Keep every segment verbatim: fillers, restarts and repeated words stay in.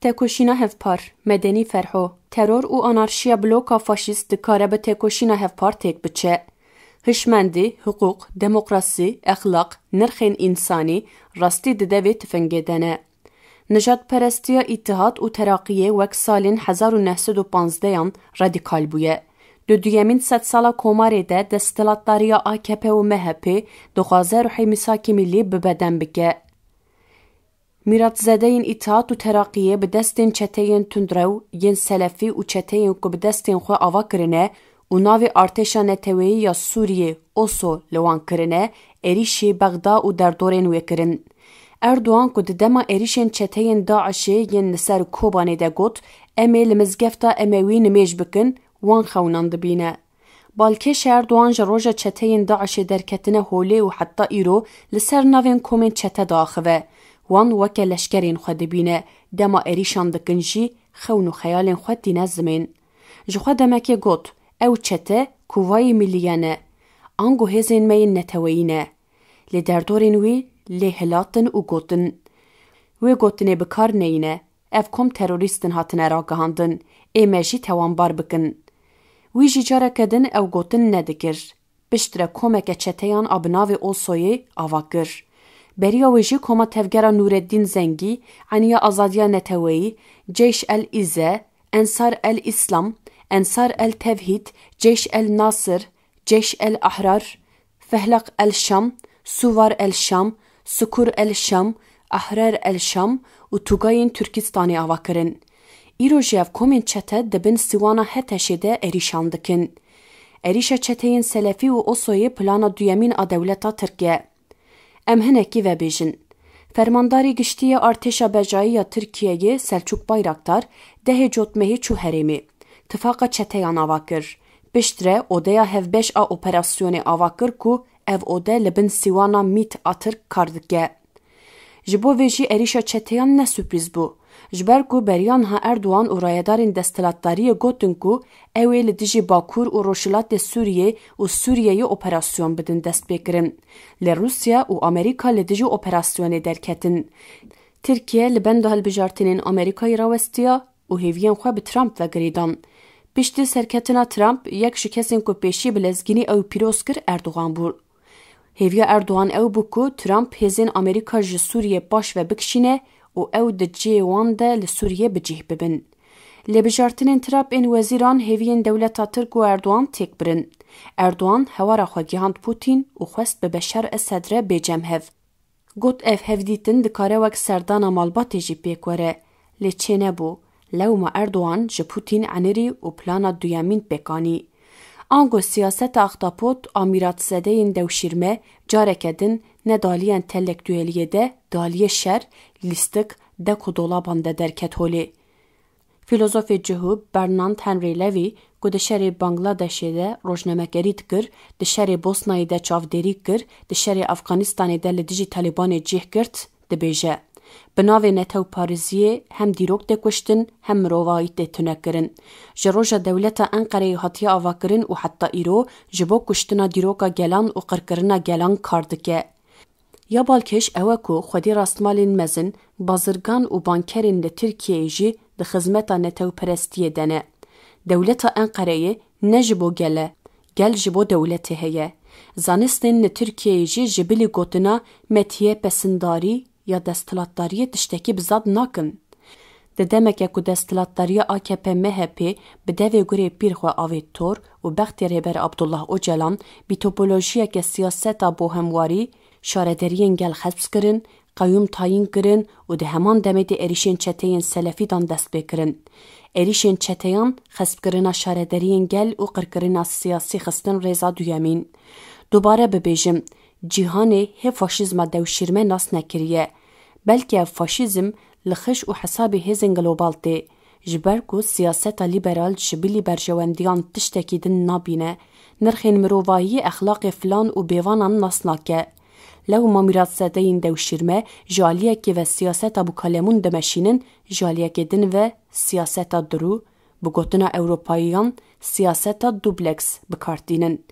Tekoşîna hevpar, Medenî Ferho, teror û anarşiya bloka faşîst dikare bi tekoşîna hevpar têk biçe. Hişmendî, hiqûq, demokrasî, exlaq, nirxên însanî, rastî di devê tifingê de ne. Nijadperestiya Îtihad û Teraqiyê wek salên hezar û neh sed û panzdeh an radîkal bûye. Di duyemîn sedsala Komarê de desthilatdariya A K P û M H P dixwaze ruhê mîsakê milî bi beden bike. Mîratzedeyên Îtihad û Teraqiyê bi destên çeteyên tundrew yên Selefî û çeteyên ku bi destên xwe ava kirine û navê Artêşa Neteweyî ya Sûriyê, OSO, li wan kirine, êrîşî Bexda û derdorên wê kirin. Erdogan ku di dema êrîşên çeteyên DAIŞê yên li ser Kobanê de got, "Em ê li mizgefta Emewî nimêj bikin", wan xewnan dibîne. Balkêş Erdogan ji roja çeteyên DAIŞê derketine holê û heta îro li ser navên komên çete diaxive. Wan weke leşkerên xwe dibîne, dema êrîşan dikin jî xewn û xeyalên xwe tîne zimên. Ji xwe demekê got, "Ew çete kovayê milî ye ne, ango hêzên me yên neteweyî ne." Lê derdorên wî lê hilatin û gotin, "Wê gotinê bi kar neyîne, ev kom terorîst in hatine ragihandin, ê me jî tewanbar bikin." Wî jî careke din ew gotin nedikir. Piştre komeke çeteyan a bi navê OSO'yê ava kir. Beriya wê jî koma tevgera Nûreddîn Zengî, Eniya Azadiya Neteweyî, Ceyş el Îze, Ensar el Îslam, Ensar el Tevhîd, Ceyş el Nasir, Ceyş el Ahrar, Fehlak el Şam, Suvar el Şam, Sukur el Şam, Ahrer el Şam û Tugayên Tirkistanê ava kirin. Îro jî ev komên çete di bin sîwana HTŞ'ê de êrîşan dikin. Êrîşa çeteyên Selefî û OSO'yê plana duyemîn a dewleta Tirk e. Em hinekî vebêjin. Fermandarê Giştî yê Artêşa Bejayî ya Tirkiyeyê Selçûk Bayraktar dehê cotmehê çû herêmê. Tifaqa çeteyan ava kir. Piştre odeya hevbeş a operasyonê ava kir ku ev ode li bin sîwana MÎT a Tirk kar dike. Ji bo vê jî êrîşa çeteyan ne surprîz bû. Ji ber ku beriya niha Erdogan û rayedarên desthilatdariyê gotin ku ew ê li dijî Bakur û Rojhilatê Sûriyê û Sûriyeyê operasyon bidin destpêkirin. Lê Rûsya û Amerîka li dijî operasyonê derketin. Tirkiye li benda hilbijartinên Amerîkayê rawestiya û hêviyên xwe bi Trump ve girêdan. Piştî serketina Trump, yek ji kesên ku pêşî bi lezgînî ew pîroz kir Erdogan bû. Hêviya Erdogan ew bû ku Trump hêzên Amerîka ji Sûriyê paş ve bikişîne û ew di cihê wan de li Sûriyê bi cih bibin. Lê bijartinên Trump ên wezîran hêviyên dewleta Tirk û Erdogan têk birin. Erdogan hewara xwe gihand Putin û xwest bi Beşar Esed re bê cem hev. Got, ev hevdîtin dikare wek serdana malbatê jî pêk were, lê çênebû. Lewma Erdogan ji Putin enirî û plana duyemîn pêk anî. Ango siyaseta axtapot a mîratzedeyên dewşîrme careke din ne di aliyên telektueliyê de, di aliyê şer, lîstik, dek û dolaban de derket holê. Fîlozofê cihû Bernard Henry Levy, ku di şerê Bangladeshê de rojnamegerî dikir, di şerê Bosnayê de çavdêrî kir, di şerê Afganistanê de li dijî Talibanê cih girt, dibêje, bi navê netewpariziyê hem dîrok tê kuştin, hem mirovahî tê tunekirin. Ji roja dewleta Enqereyê hatiye avakirin û heta îro ji bo kuştina dîroka gelan û qirkirina gelan kar dike. Ya balkêş ew e ku xwedî rastmalên mezin, bazirgan û bankerên li Tirkiyeyê jî di xizmeta netewperestiyê de ne. Dewleta Enqereyê ne ji bo gel e, gel ji bo dewletê heye. Zanistên li Tirkiyeyê jî ji bilî gotina metiye pesindarî ya desthilatdariyê tiştekî bizad nakin. Di demeke ku desthilatdariya A K P M H P bi devê gurê pîr xwe avêt tor û bextê Rêber Abdullah Ocalan bi topolojiyeke siyaseta bohemwarî, şarederiyên gel xesp kirin, qeyûm tayîn kirin û di heman demê de êrîşên çeteyên selefî dan dest pê kirin. Êrîşên çeteyan xespkirina şarederiyên gel û qirkirina siyasî xistin rêza duyemîn. Dubare bibêjim, cîhanê hê faşîzma dewşîrme nas nekiriye. Belkî ev faşîzm li xiş û hesabê hêzên global tê. Ji ber ku siyaseta lîberal ji bilî berjewendiyan tiştekî din nabîne, nirxên mirovahiyê, exlaqê filan û bêvanan nas nake. Lewma mîratzedeyên dewşîrme ji aliyekê ve siyaseta bûkalemûn dimeşînin, ji aliyekê din ve siyaseta dirû, bi gotina Ewropayiyan siyaseta dubleks bi kar tînin.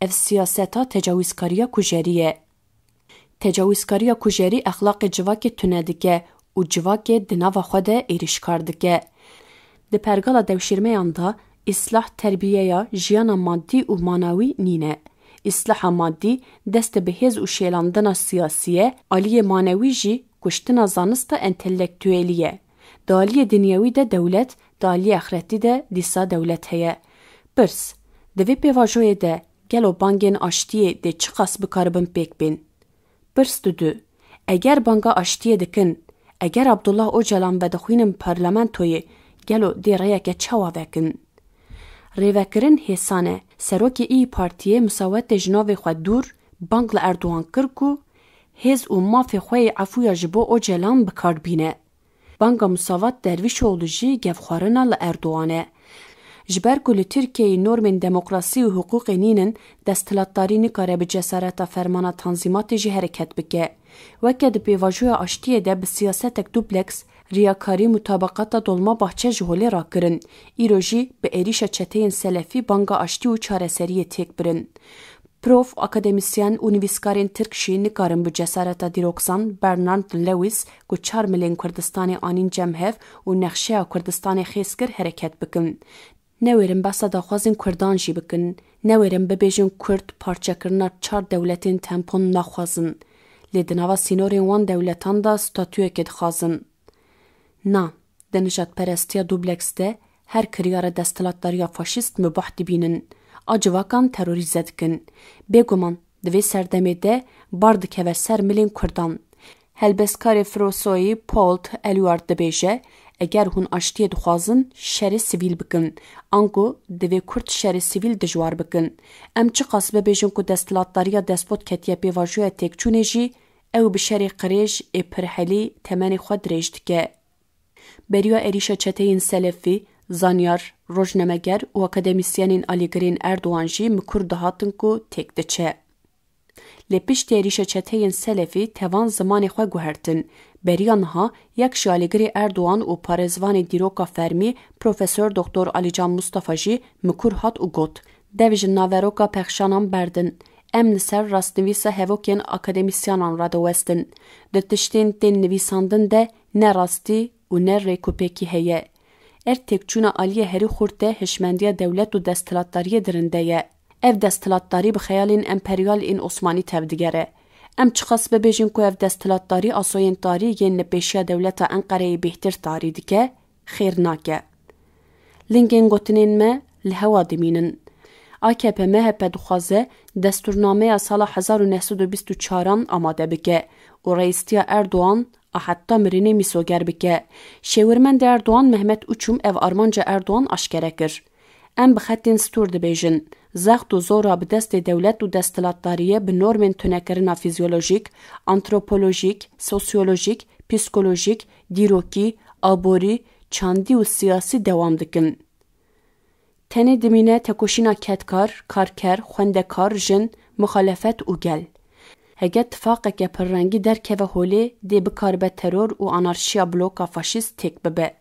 Ev siyaseta tecawîzkariya kujerî ye. Tecawîzkariya kujerî exlaqê civakê tune dike û civakê di nava xwe de êrîşkar dike. Di pergala dewşîrmeyan de îslah terbiyeya jiyana madî û manawî nîne. Îslaha madî dest bi hêz û şêlandina siyasî ye, aliyê manewî jî kuştina zanista entelektuelî ye. Di aliyê dinyewî de dewlet, di aliyê axretî de dîsa dewlet heye. Pirs, di vê pêvajoyê de gelo bangên aştiyê dê çiqas bikaribin pêk bên? Pirs didu, eger banga aştiyê dikin, eger Abdullah Ocalan vedixwînin parlamentoyê, gelo dê reyeke çawa vekin? Rêvekirin hêsan e. Serokê İYİ Partiyê Musawetê ji navê xwe dûr bang li Erdogan kir ku hêz û mafê xwe yê efûya ji bo Ocalan bi kar bîne. Banga Musavat Dervişoğlu jî gevxwarina li Erdogan e. Ji ber ku li Tirkiyeyê normên demokrasî û hiqûqê nînin, desthilatdarî nikare bi cesareta fermana tanzîmatê jî hereket bike. Weke di pêvajoya aştiyê de bi siyasetek dubleks, riyakarî, mutabaqata Dolmabahçe ji holê rakirin. Îro jî bi êrîşa çeteyên selefî banga aştî û çareseriyê têk birin. Prof. Akademisyen û nivîskarên Tirk jî nikarin bi cesareta dîroksan Bernard Lewis ku çar milên Kurdistanê anîn cem hev û nexşeya Kurdistanê xêz kir hereket bikin. Newêrin behsa daxwazên Kurdan jî bikin. Newêrin bibêjin Kurd parçekirina çar dewletên tempon naxwazin. Lê di nava sînorên wan dewletan de statuyekê dixwazin. Na, di nijadperestiya dubleks de her kiryara desthilatdariya faşîst mubah dibînin. A civakan terorîze dikin. Bêguman, di vê serdemê de bar dikeve ser milên Kurdan. Helbestkarê Firosoyî Polt Eluard dibêje, eger hûn aştiyê dixwazin, şerê sivîl bikin. Ango divê Kurd şerê sivîl dijwar bikin. Em çiqas bibêjin ku desthilatdariya despot ketiye pêvajoya têkçûnê jî, ew bi şerê qirêj ê pirhelî temenê xwe dirêj dike. Beriya êrîşa çeteyên selefî, zanyar, rojnameger û akademîsyenên alîgirên Erdogan jî mikur dihatin ku têk diçe. Lê piştî êrîşa çeteyên selefî tevan zimanê xwe guhertin. Beriya niha yek ji alîgirê Erdogan û parêzvanê dîroka fermî Profesor Doktor Alican Mustafa jî mikur hat û got, dev ji naveroka pexşanan berdin. Em li ser rastnivîsa hevokên akademîsyanan radiwestin. Di tiştên tên nivîsandin de ne rastî û ne rêkûpêkî heye. Ev têkçûna aliyê herî xurt de hişmendiya dewlet û desthilatdariyê dirinde ye. Ev desthilatdarî bi xeyalên emperyal ên Osmanî tevdigere. Em çiqas bibêjin ku ev desthilatdarî asoyên tarî yên li pêşiya dewleta Enqereyê bêhtir tarî dike, xêr nake. Lingên gotinên me li hewa dimînin. A K P M H P dixwaze destûrnameya sala hezar û neh sed û bîst û çaran amade bike û reîstiya Erdogan a heta mirinê mîsoger bike. Şêwirmendê Erdogan Mehmet Uçum ev armanca Erdogan aşkere kir. Em bi xetên stûr dibêjin. Zext û zora bi destê dewlet û desthilatdariyê bi normên tunekirina fizyolojîk, antropolojîk, sosyolojîk, psîkolojîk, dîrokî, aborî, çandî û siyasî dewam dikin. Tenê dimîne tekoşîna kedkar, karker, xwendekar, jin, muxalefet û gel. Hege tifaqeke pirrengî derkeve holê, dê bikaribe teror û anarşiya bloka faşîst têk bibe.